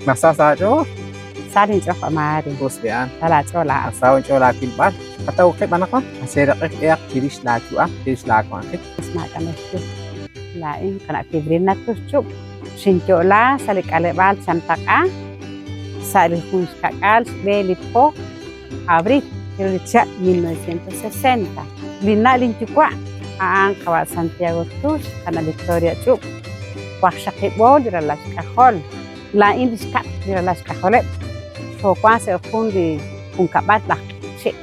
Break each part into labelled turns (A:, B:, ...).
A: Ma sa sa' aach'ool?
B: Sa linch'ool jo' Mario.
A: Us b'i'an.
B: Sa laach'ool laa'at.
A: Nasaho' inch'ool aawilb'al. Qataw qib' anaqwan. Qaseeraq'ik b'ihaq chirix laayu'am, chirix laawanjik.
B: Us maak'a' naxye. Laa'in qana' Fidelina Tuxchub'. Xinyo'la sa' li k'aleb'aal Chantaq'a sa' li jun xka'k'aal xb'e li po abril chiru li chihab' 1960. Linna' linyuwa' a'an qawa' Santiago Tux, qana' Victoria Ch'ub'. Waqxaqib'o li ralal xk'ajol. Laa'in li xkab' li ralal xk'ajoleb'. Xoowank sa' jun li junkab'al laj Q'eqchi'.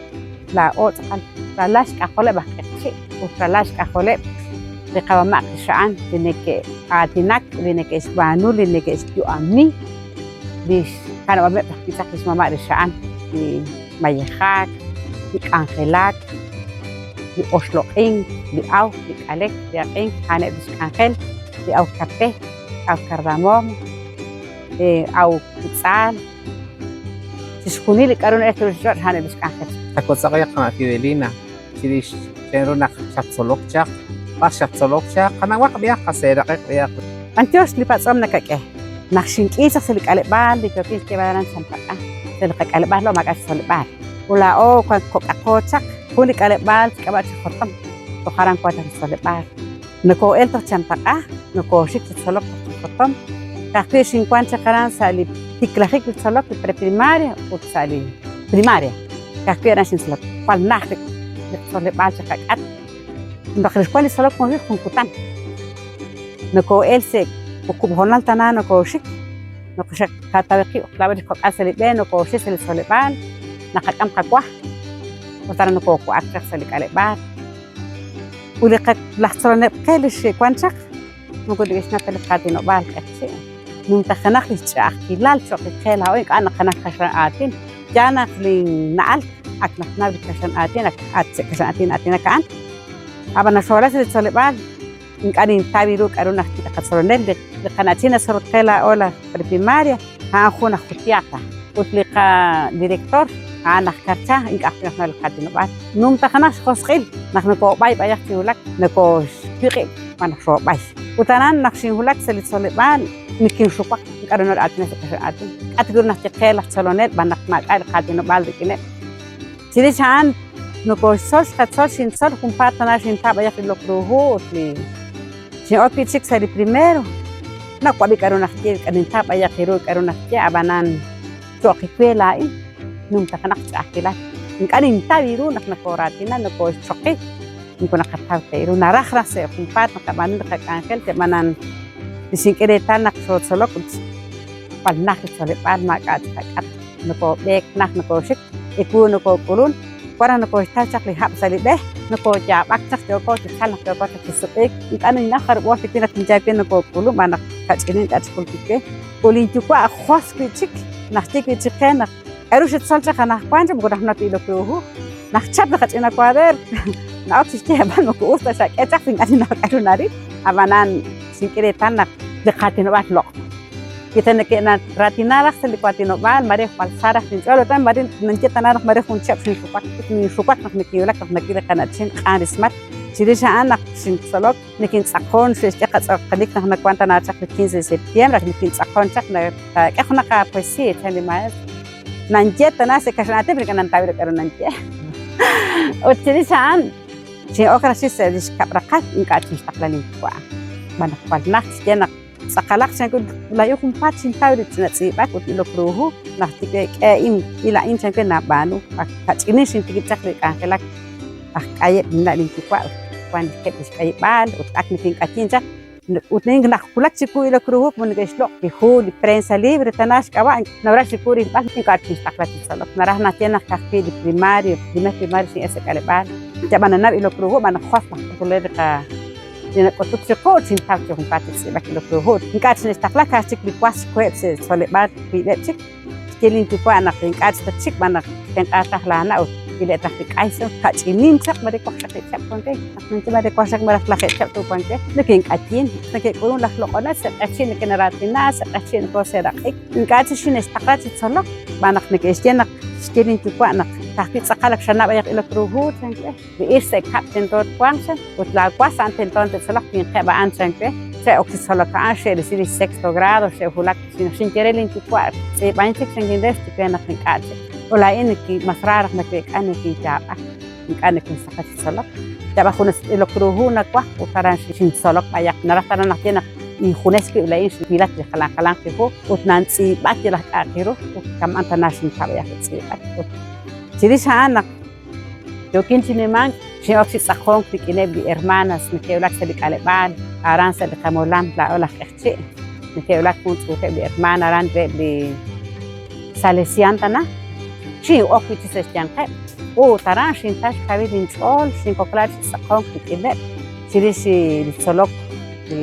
B: Laa'o tz'aqal ralal xk'ajoleb' aj Q'eqchi' ut ralal xk'ajoleb' li qamama' qixa'an li neke'aatinak, li neke'xb'aanu, li neke'xyu'ami li xkanab'ameb' ajwi' chaq li xmama' rixa'an, li mayejak, li k'anjelak, li oxloq'ink, li awk, li k'alek, li aq'ink, a'aneb' li xk'anjel, li awk kape, awk cardamomo, awk tz'aal, chixjunil li k'a'ru na'el chiru ruchich'och' a'aneb' li xk'anjel.
A: Qawotzaq qana' Fidelina chirix chan ru naq xattzolok chaq, b'ar xattzolok chaq, qanawaq b'ihaq, qaseeraq'iq b'ihaq.
B: B'antiox li patz'om nakak'e. Naq xink'i chaq sa' li k'aleb'aal li yookin xyeeb'al aran Champaq'a, sa' li qak'aleb'aal laa'o maak'a' xtzoleb'aal. Ut laa'o wank kok'aqo chaq, jun li k'aleb'aal xk'ab'a' chi Jotom, toj aran wank chaq li tzoleb'aal. Nokoo'el toj Champaq'a, nokooxik chi tzolok toj chi Jotom. Ka'ajwi' xinwank chaq aran sa' li tiklajik li tzolok, li preprimaria ut sa' li primaria. Ka'ajwi' aran xintzolok. Jwal najt li tzoleb'aal chi qak'atq. Naq xwank li tzolok junxil jun kutan, nokoo'el sa' wuqub' hoonal tana nokooxik, nokoxe'qataw qib' laa'o li kok'al sa' li b'e, nokooxik sa' li tzoleb'aal, naqak'am qawa ut aran nokoowa'ak chaq sa' li k'aleb'aal. Ut li laj tzoloneb' qe li xe'wank chaq moko neke'xnaw ta li qaatinob'aal q'eqchi'. Numtajenaq li xch'a'ajkilal cho'q qe laa'o ink'a' naqanaw kaxlan aatin. Yaal naq linna'al ak naxnaw li kaxlan aatin, ak kaxlan aatin na'aatinak a'an. Ab'an naq xoo'elk sa' li tzoleb'aal ink'a' nintaw ru k'a'ru naxye li qatzolonel. Li qana'chin naxtzol qe laa'o laj preprimaria a'an jun aj Jutiapa ut li qadirector a'an aj Carchá ink'a' ajwi' naxnaw li qaatinob'aal. Numtajenaq xjosq'il naq nokoob'ay b'ayaq chi wulak nokooxwiq'ib' xb'aan naq xoob'ay. Ut aran naq xinwulak sa' li tzoleb'aal nikinxuwak ink'a' ru na'aatinak sa' kaxlan aatin. K'a' ta ru naxye qe laj tzolonel xb'aan naq maak'a' li qaatinob'aal rik'ineb'. Chirix a'an nokooxtzol, xqatzol, xintzol junpaat tana xintaw b'ayaq li loq ru hu ut li xin'ok wi' chik sa' li primero. Nawab'i k'a'ru naxye, nintaw b'ayaq ru k'a'ru naxye, ab'anan cho'q we laa'in numtajenaq xch'a'ajkilal. Ink'a' nintaw ru naq nokooraatina, nokooxchoqi, moko naqataw ta ru. Naraj raj sa' junpaat naqab'aanu li qak'anjel, ab'anan li xink'e reetal naq xootzolok ut jwal najt li tzoleb'aal maak'a' chi qak'atq. Nokoob'eek najt nokooxik, ewu nokook'ulun, wan naq nokooxtaw chaq li hab' sa' li b'e, nokooyaab'ak chaq, yooko chi chalk naq yooko chaq chi suq'iik. Ink'a' ninnaw jarub' oor li naq kinyaal we nokook'ulun xb'aan naq kach'inin ink'a' chik jultik we. Ut linyuwa' josq' wi' chik, naxye wi' chik qe naq k'aru xetzol chaq anaqwan moko naq nati'ilok ru hu. Naq chap li qach'ina kuadeer, na'ok chi xyeeb'al moko us ta xak'e chaq, ink'a' ninnaw k'aru naril. Ab'anan xink'e reetal naq li qaatinob'aal loq'. Wi ta neke'raatina raj sa' li waatinob'aal, maare jwal sa raj linch'ool. Ut maare ninye tana naq maare jun chihab' xinxuwak. Ninxuwak naq neke'wulak naq nawil li qana'chin q'an rismal. Chirix a'an naq xintzolok, nikintz'aqon, xe'xk'e qatz'aqonik naq nawank tana chaq li 15 de septiembre, ak nikintz'aqon chaq, taak'e junaq aapoesía, chan li maestro. Nanye tana sa' kaxlan aatin, pero ink'a' nantaw ru k'a'ru nanye. Ut chirix a'an, xin'ok raj chik sa' li xkab' raqal, ink'a' xinxtaqla linyuwa'. Xb'aan naq jwal najt xye naq Tz'aqalaq chan we, laa'in junpaat xintaw li ch'ina tz'iib'ak ut ilok ru hu, naq k'e in il a'in chan we naab'aanu, ak kach'inin xintikib' chaq li k'anjelak aj k'ayeb' linna' linyuwa' ut wank li xk'ayib'aal ut ak nikink'ayin chaq ut nin naq wulak chiwu ilok ru hu como neke'xloq' li hu, li prensa libre tana xk'ab'a' nawulak chiwu rilb'al ink'a' xinxtaqla chi tzolok naraj naxye naq ka'ajwi' li primario, primer primario xin'el sa' k'aleb'aal yab'an nanab' ilok ru hu ab'an jwal naq k'utulel li qa Li nak'utuk chiqu ut xintaw chi junpaat li tz'iib'ak ilok ru hu. Ink'a' chik xtaqla ka'aj chik li was xkoheb' sa' tzoleb'aal wiib'eb' chik. Xye linyuwa' naq ink'a' chik tatxik xb'aan naq tenq'aaq raj laana' ut ile'k raj li k'ay. Kach'inin chaq mare waqxaqib' chihab' wank we. Naq ninye mare waqxaqib' malaj lajeeb' chihab' tu wank we. Neke'ink'ayin, neke'k'ulunk laj loq'onel sa' q'eqchi' neke'raatina, sa' q'eqchi' nokooseeraq'ik. Ink'a' chik xine'xtaqla chi tzolok xb'aan naq neke'xye naq xye linyuwa' naq ka'ajwi' tz'aqal ak xanab' b'ayaq ilok ru hu chan we. Li ix sa' kab'l tento twanq chan, ut laawas a'an tento te'tzoloq winqeb' a'an chan we. Xe'ok chi tzolok a'an, xe'risi li sexto grado, xe'wulak xinye re linyuwa', tz'iib'ahin chik chankin re xye we naq ink'a' chik. Ut laa'in mas ra raj naweek'a nikinyaab'ak, ink'a' nikinsaqa chi tzolok. Yab'a junes ilok ru hu nawaj ut aran xintzolok b'ayaq. Naraj ta naq ye naq injunes wib' laa'in xwilak li jalan jalanq li hu ut nantz'iib'ak yalaq k'a'aq ru ut kama'an tana xintaw b'ayaq li tz'iib'ak. Ut chirix a'an naq Yookin chi nimank, xin'ok chi tz'aqonk rik'ineb' li hermanas neke'wulak sa' li k'aleb'aal aran sa' li qamolam laa'o laj q'eqchi'. Neke'wulak jun ch'uuteb' li hermana aran reheb' li Salesian tana. Xin'ok wi' chik sa' xyanqeb' ut aran xintaw xkawil inch'ool, xinkokla chi tz'aqonk rik'ineb' chirix li tzolok li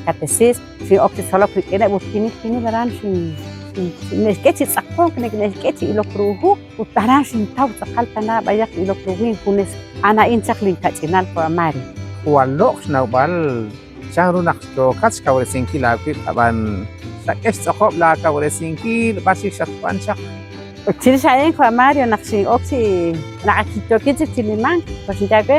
B: katesis. Xin'ok chi tzolok rik'ineb' ut timil timil aran xine'xk'e chi tz'aqonk, neke'xk'e chi ilok ru hu. Ut aran xintaw tz'aqal tana b'ayaq ilok ru hu injunes. A'an a'in chaq linkach'inal jo' Mary.
A: Jwal loq' xnawb'al chan ru naq yookat xkawresinkil aawib' ab'an xak'e xtz'aqob' laakawresinkil b'ar chik xatwan chaq.
B: Ut chirix a'in jo' Mario naq xin'ok chi naq ak yookin chik chi nimank, jo' xinye aawe,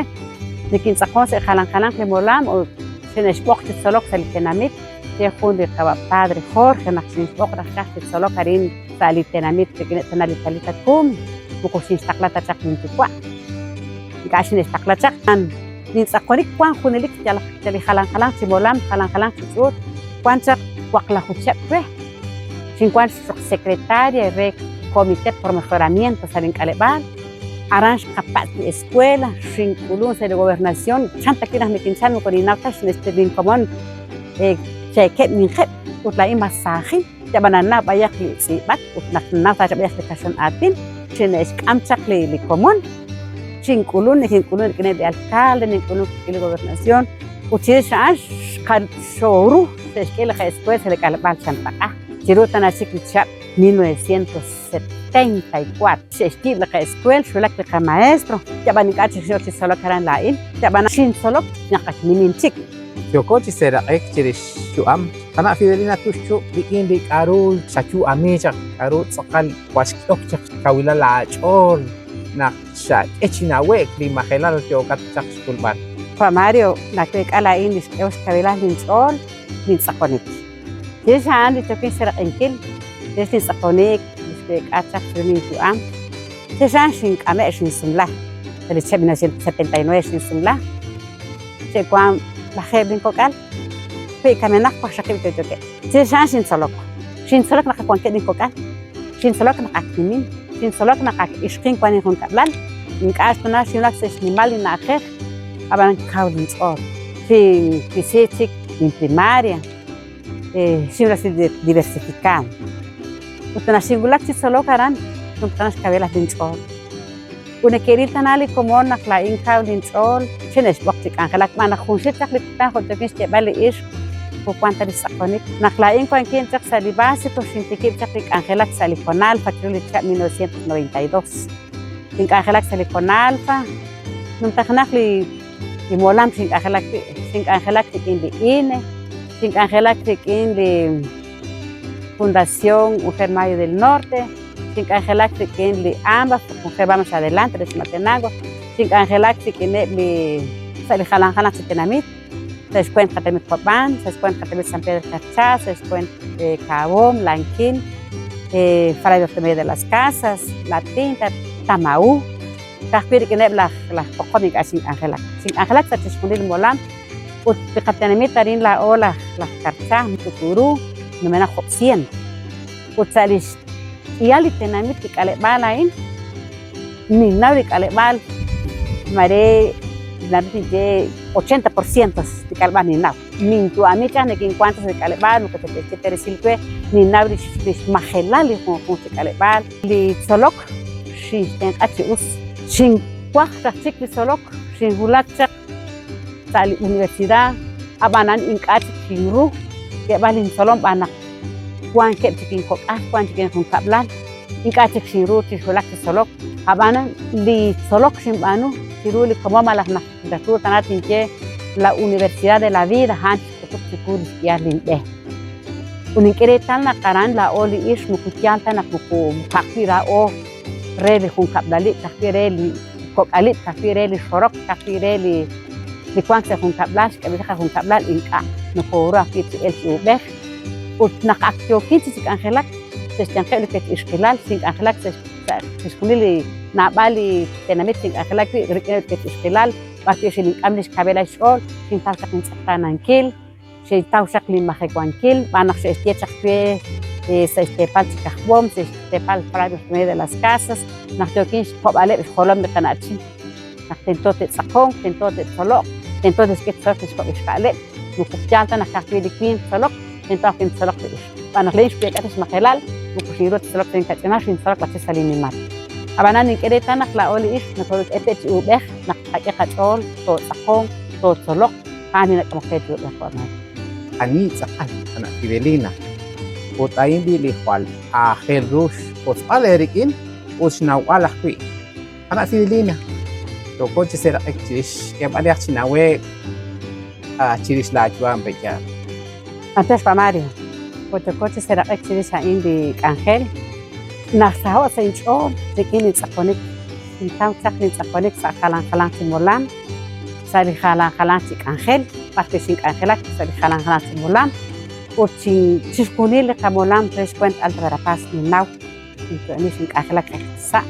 B: nikintz'aqon sa' jalan jalanq li molam ut xine'xb'oq chi tzolok sa' li tenamit. Ye jun li qawa' Padre Jorge naq xinxb'oq raj chaq chi tzolok arin sa' li tenamit rik'ineb' tana li Talita Kumi, moko xinxtaqla ta chaq linyuwa'. Ink'a' xine'xtaqla chaq. Lintz'aqonik wank junelik yalaq li jalan jalanq chi molam, jalan jalanq chi ch'uut. Wank chaq waqlaju chihab' we. Xinwank cho'q secretaria re Comité por Mejoramiento sa' link'aleb'aal. Aran xqapatz' li escuela, xink'ulunk sa' li gobernación. Chan ta wi' naq nikinchalk moko ninnaw ta linkomon cheekeb' ninqeb' ut laa'in mas saajin. Ab'an nannaw b'ayaq li tz'iib'ak ut naq nannaw ta b'ayaq li kaxlan aatin, xine'xk'am chaq li komon. Xink'ulunk, nikink'ulunk rik'ineb' li alcalde, nink'ulunk rik'in li gobernación ut chirix a'an xooru xe'xk'e li qa'escuela sa' li k'aleb'aal Chantaq'a. Chiru tana chik li chihab' 1974 xe'xyiib' li qa'escuela, xwulak li qamaestro, ab'an ink'a' chik xin'ok chi tzolok aran laa'in, ab'an xintzolok naq ak nimin chik.
A: Yooko chi seeraq'ik chirix xyu'am qana' Fidelina Tuxchu' rik'in li k'a'ru xayu'ami chaq, k'a'ru tz'aqal jwal xk'ehok chaq xkawilal aach'ool naq xak'e chi nawe'k li majelal yookat chaq xk'ulb'al.
B: Juan Mario, naweek'a laa'in li xk'ehok xkawilal linch'ool lintz'aqonik. Chirix a'an li yookin xseeraq'inkil, chirix lintz'aqonik li xweek'a chaq chiru linyu'am, chirix a'an xink'ame' xinsumla. Sa' li chihab' 1979 xinsumla. Xe'wank lajeeb' linkok'al, wi kamenaq waqxaqib' yo'yookeb'. Chirix a'an xintzolok. Xintzolok naq ak wankeb' linkok'al, xintzolok naq ak nimin, xintzolok naq ak ixqin wank linjunkab'lal. Ink'a' xtana xinwulak sa' xnimal li na'ajej, ab'an kaw linch'ool. Xinwisi chik linprimaria, xinwulak sa' diversificado. Ut naq xinwulak chi tzolok aran, numtajenaq xkawilal linch'ool. Ut neke'ril tana li komon naq laa'in kaw linch'ool, xine'xb'oq chi k'anjelak xb'aan naq junxil chaq li kutan jo' yookin xyeeb'al li ixq moko wank ta li xtz'aqonik. Naq laa'in wankin chaq sa' li básico xintikib' chaq li k'anjelak sa' li Conalfa chiru li chihab' 1992. Xink'anjelak sa' li Conalfa, numtajenaq li molam xink'anjelak wi', xink'anjelak rik'in li INE, xink'anjelak rik'in li Fundación Mujer Mayo del Norte, xink'anjelak rik'in li AMBA, Mujer Vamos Adelante re Chimaltenango, xink'anjelak rik'ineb' li sa' li jalan jalanq chi tenamit, sa' xkuent qatenamit Cobán, sa' xkuent qatenamit San Pedro Carchá, sa' xkuent Cahabón, Lanquín, Fray Bartolomé de las Casas, La Tinta, Tamaú, ka'ajwi' rik'ineb' laj laj Poqom ink'a' xink'anjelak. Xink'anjelak sa' chixjunil li molam ut li qatenamit arin laa'o laj laj Carchá, Tucurú, numenaq job' ciento. Ut sa' li xk'ihal li tenamit li k'aleb'aal a'in, ninnaw li k'aleb'aal mare naru tinye 80 por ciento li k'aleb'aal ninnaw. Ninyu'ami chaq nekinwank chaq sa' li k'aleb'aal moko te'xye ta resil we, ninnaw li xmajelal li junjunq chi k'aleb'aal. Li tzolok xinxtenq'a chi us. Xinwaj raj chik li tzolok, xinwulak chaq sa' li universidad, ab'anan ink'a' chik xinru xk'eeb'al lintzolom xb'aan naq wankeb' chik inkok'al, wank chik injunkab'lal, ink'a' chik xinru chi wulak chi tzolok. Ab'anan li tzolok xinb'aanu chiru li komon malaj naq naru tana tinye la universidad de la vida a'an xk'utuk chiwu li xk'ihal linb'e. Ut nink'e reetal naq aran laa'o li ixq moko yaal ta naq moko ka'ajwi' laa'o re li junkab'lalib', ka'ajwi' re li kok'alib', ka'ajwi' re li xorok, ka'ajwi' re li li wank sa' junkab'lal, xk'eb'al li qajunkab'lal, ink'a'. nokooru ajwi' chi elk chi uub'ej. Ut naq ak yookin chi k'anjelak sa' xyanqeb' li wech ixqilal, xink'anjelak sa' chixjunil li naab'al li tenamit xink'anjelak wi' rik'ineb' li wech ixqilal, b'arwi' xinink'am li xkawilal xch'ool, xintaw chaq intz'eqtaanankil, xintaw chaq linmajewankil, xb'aan naq xe'xye chaq we sa' xteepal Chikajb'om, sa' xteepal Fray Bartolomé de las Casas, naq yookin xpo'b'aleb' xjolom li qana'chin, naq tento te'tz'aqonq, tento te'tzoloq, tento te'xk'e tzolok li xkok' ixqa'aleb', moko yaal ta naq ka'ajwi' li winq tzolok, tento ajwi' ntzoloq li ixq. Xb'aan naq laa'in xweek'a ta xmajelal, moko xinru ta tzolok sa' linkach'inal, xintzolok b'an chik sa' linnimal. Ab'anan nink'e reetal naq laa'o li ixq nokook'ete'k chi uub'ej naq tqak'e qach'ool, tootz'aqonq, tootzoloq, a'an li nak'amok qe chi uub'ej jo' maak.
A: Ani tz'aqal qana' Fidelina? Ut a'in b'i' li jwal aajel ru xwotzb'al eerik'in ut xnawb'al ajwi'. Qana' Fidelina, yooko chi seeraq'ik chirix xk'eeb'al li aj chi nawe'k chirix laayu'am pe'yaal.
B: B'anyox Pa Mario, ut yooko chi seeraq'ik chirix a'in li k'anjel. Nasaho' sa' inch'ool rik'in li tz'aqonik. Xintaw chaq li tz'aqonik sa' jalan jalanq chi molam, sa' li jalan jalanq chi k'anjel, b'arwi' xink'anjelak sa' li jalan jalanq chi molam ut chixjunil li qamolam re xweent Alta Verapaz ninnaw. Ninyu'ami xink'anjelak raj sa'.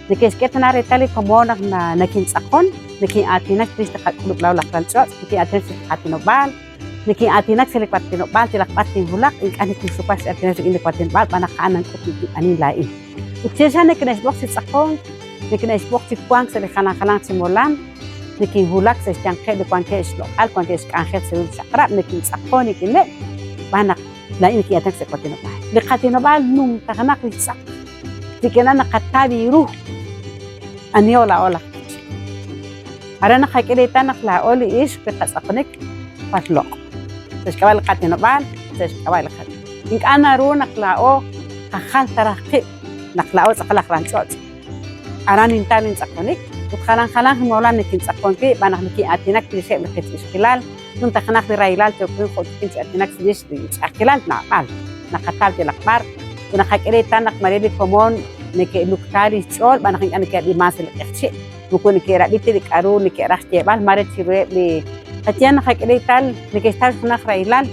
B: Neke'xk'e tana reetal li komon naq nakintz'aqon, nakin'aatinak chirix li qak'ulub' laa'o laj ral ch'och', nakin'aatinak chirix li qaatinob'aal, nakin'aatinak sa' li waatinob'aal yalaq b'ar tinwulaq, ink'a' nikinxuwak chi aatinak rik'in li waatinob'aal xb'aan naq a'an nank'ut wib' anihin laa'in. Ut chirix a'an nikine'xb'oq chi tz'aqonk, nikine'xb'oq chi wank sa' li jalan jalanq chi molam, nikinwulak sa' xyanqeb' li wankeb' xloq'al, wankeb' xk'anjel sa' ru li chaq'rab', nikintz'aqon rik'ineb' xb'aan naq Laa'in nikin'aatinak sa' waatinob'aal. Li qaatinob'aal numtajenaq li xtz'aq. Rik'in a'an naqataw ru aniho laa'o laj q'eqchi'. Aran naqak'e reetal naq laa'o li ixq li qatz'aqonik jwal loq'. Sa' xk'ab'a' li qaatinob'aal, sa' xk'ab'a' li qa. Ink'a' naru naq laa'o qajal ta raj qib' naq laa'o tz'aqal aj ralch'och'. Aran nintaw lintz'aqonik ut jalan jalanq molam nikintz'aqon wi' xb'aan naq nikin'aatinak chirixeb' li qech ixqilal, Numtajenaq li rahilal yookin jo' yookin chi aatinak chirix li ch'a'ajkilal naab'al naqataw yalaq b'ar ut naqak'e reetal naq mare li komon neke'lukta li xch'ool xb'aan naq ink'a' neke'ab'iman sa' li q'eqchi' moko neke'rab'i ta li k'a'ru neke'raj xyeeb'al mare chiruheb' li qayehaq naqak'e reetal neke'xtaw junaq rahilal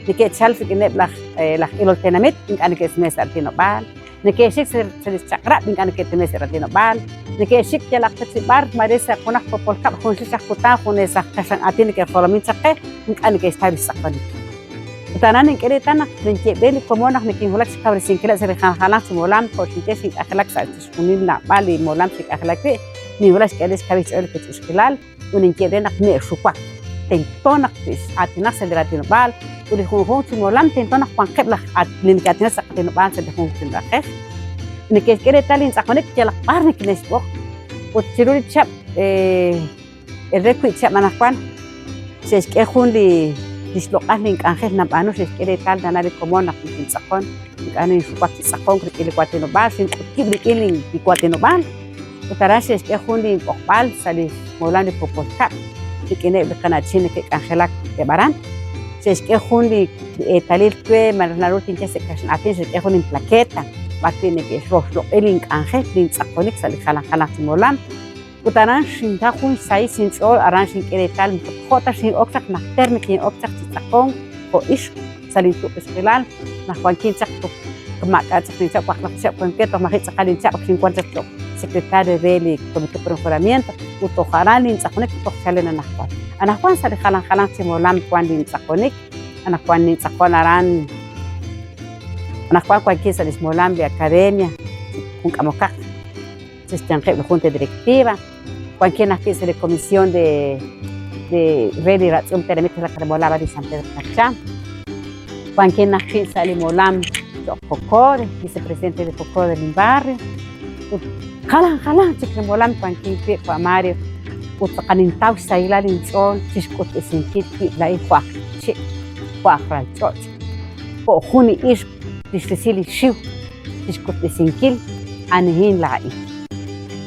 B: neke'chal rik'ineb' laj laj ilol tenamit ink'a' neke'sume sa' aatinob'aal Neke'xik sa' li xchaq'rab' ink'a' neke'tene' sa' raatinob'aal, neke'xik yalaq ta chi b'ar, mare sa' junaq poopol kab'l junxil chaq kutan junes aj kaxlan aatin neke'jolomin chaq qe, ink'a' neke'xtaw li xtz'aqonik. Ut aran nink'e reetal naq ninyeeb'e li komon naq nikinwulak xkawresinkileb' sa' li jalan jalanq chi molam, jo' xinye xink'anjelak sa' chixjunil naab'al li molam xink'anjelak wi', ninwulak xk'eeb'al xkawil xch'ool li wech'ixqilal, ut ninye re naq me'xuwak, tento naq te'x'aatinaq sa' li raatinob'aal ut li junjunq chi molam tento naq wanqeb' laj li neke'aatinak sa' qaatinob'aal sa' li junjunq chi na'ajej. Neke'xk'e reetal lintz'aqonik yalaq b'ar nikine'xb'oq ut chiru li chihab' el re wi' chihab' anaqwan xe'xk'e jun li li xloq'al link'anjel nab'aanu xe'xk'e reetal tana li komon naq nikintz'aqon ink'a' ninxuwak chi tz'aqonk rik'in li waatinob'aal xink'ut wib' rik'in li waatinob'aal. Ut aran xe'xk'e jun li b'oqb'al sa' li xmolam li poopol kab'l rik'ineb' li qana'chin neke'k'anjelak eb' aran. Xe'xk'e jun li eetalil we malaj naru tinye sa' kaxlan aatin xe'xk'e jun inplaqueta b'arwi' neke'xroxloq'i link'anjel, lintz'aqonik sa' li jalan jalanq chi molam. Ut aran xintaw jun xsahil inch'ool, aran xink'e reetal moko jo' ta xin'ok chaq najter nikin'ok chaq chi tz'aqonk jo' ixq sa' lintuq'ixqilal naq wankin chaq toj maak'a' chaq linchaq' waqlaq chihab' wankeb' toj maji' tz'aqal linchaq' ak xinwank chaq cho'q secretario re li Comité Pro Mejoramiento ut toj aran lintz'aqonik toj chalen anaqwan. Anaqwan sa' li jalan jalanq chi molam wank lintz'aqonik, anaqwan nintz'aqon aran anaqwan wankin sa' li xmolam li Academia jun k'amokaq sa' xyanqeb' li Junta Directiva, wankin ajwi' sa' li Comisión de re li Ratz'um Tenamit re li Molam arin San Pedro Carchá, wankin ajwi' sa' li molam cho'q Cocode, vicepresidente de Cocode lin barrio, ut jalan jalan chik li molam wankin wi' jo' Mario, ut tz'aqal nintaw xsahilal inch'ool chi xk'utb'esinkil wib' laa'in jo' aj q'eqchi', jo' aj ral ch'och', jo' jun li ixq li xrisi li xiw chi xk'utb'esinkil anihin laa'in.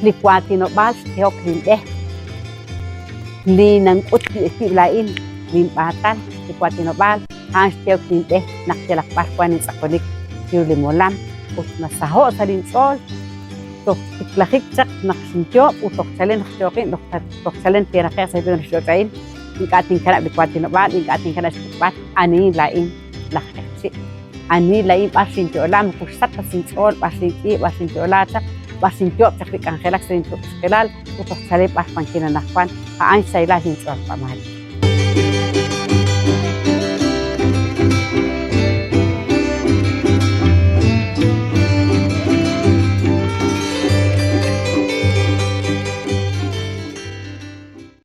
B: Li waatinob'aal xtehok linb'e, li nank'ut wi' wib' laa'in, linb'aatal, li waatinob'aal, a'an xtehok linb'e naq yalaq b'ar wank intz'aqonik chiru li molam ut nasaho'k sa' linch'ool toj tiklajik chaq naq xinyoob' ut toj chalen naq yooqin, toj chalen tinraqe'q sa' xb'een li ruuchich'och' a'in. Ink'a' tinkanab' li waatinob'aal, ink'a' tinkanab' xk'utb'al anihin laa'in laj q'eqchi'. Ani laa'in b'ar xinyo'la, moko xsach ta sa' inch'ool b'ar xink'i, b'ar xinyo'la chaq, b'ar xinyoob' chaq li k'anjelak sa' lintuq'ixqilal ut toj chalen b'ar wankin anaqwan, a'an xsahilal linch'ool, Pa'maal.